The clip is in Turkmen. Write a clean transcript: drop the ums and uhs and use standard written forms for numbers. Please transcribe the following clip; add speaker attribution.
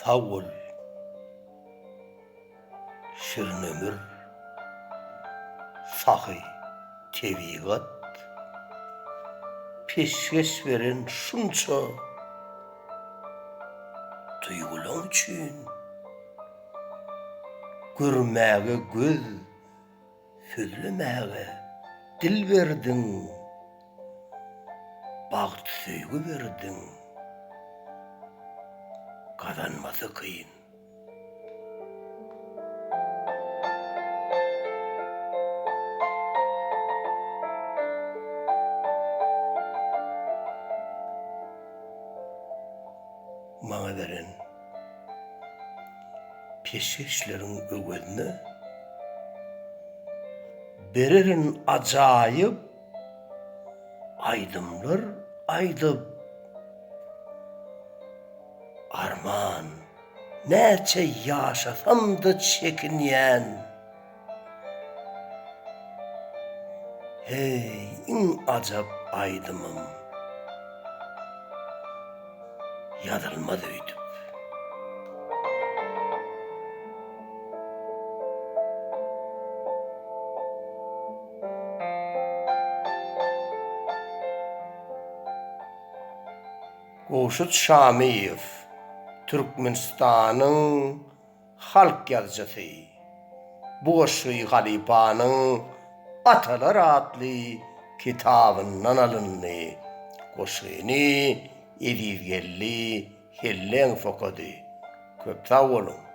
Speaker 1: Sag bol, şirin ömür, sahy tebigat, Peşgeş beren şunça duýgulaň üçin. Görmäge göz, sözlemäge dil berdiň, Bagt söýgi berdiň, gazanmasy kyn. Maňa beren peşgeşleriň öwezine bererin ajaýyp aýdymlar aýdyp, arman, näçe ýaşasam-da çekinýän. Heý, iň ajap aýdymym ýazylmaz öýdüp. Gowşut Şamyýew, Türkmenistanyň Halk ýazyjysy. Bu goşgy halypanyň Atalar atly kitabyndan alyndy. Goşgyny Ezizgeldi Helleňow okady. Köp sag boluň!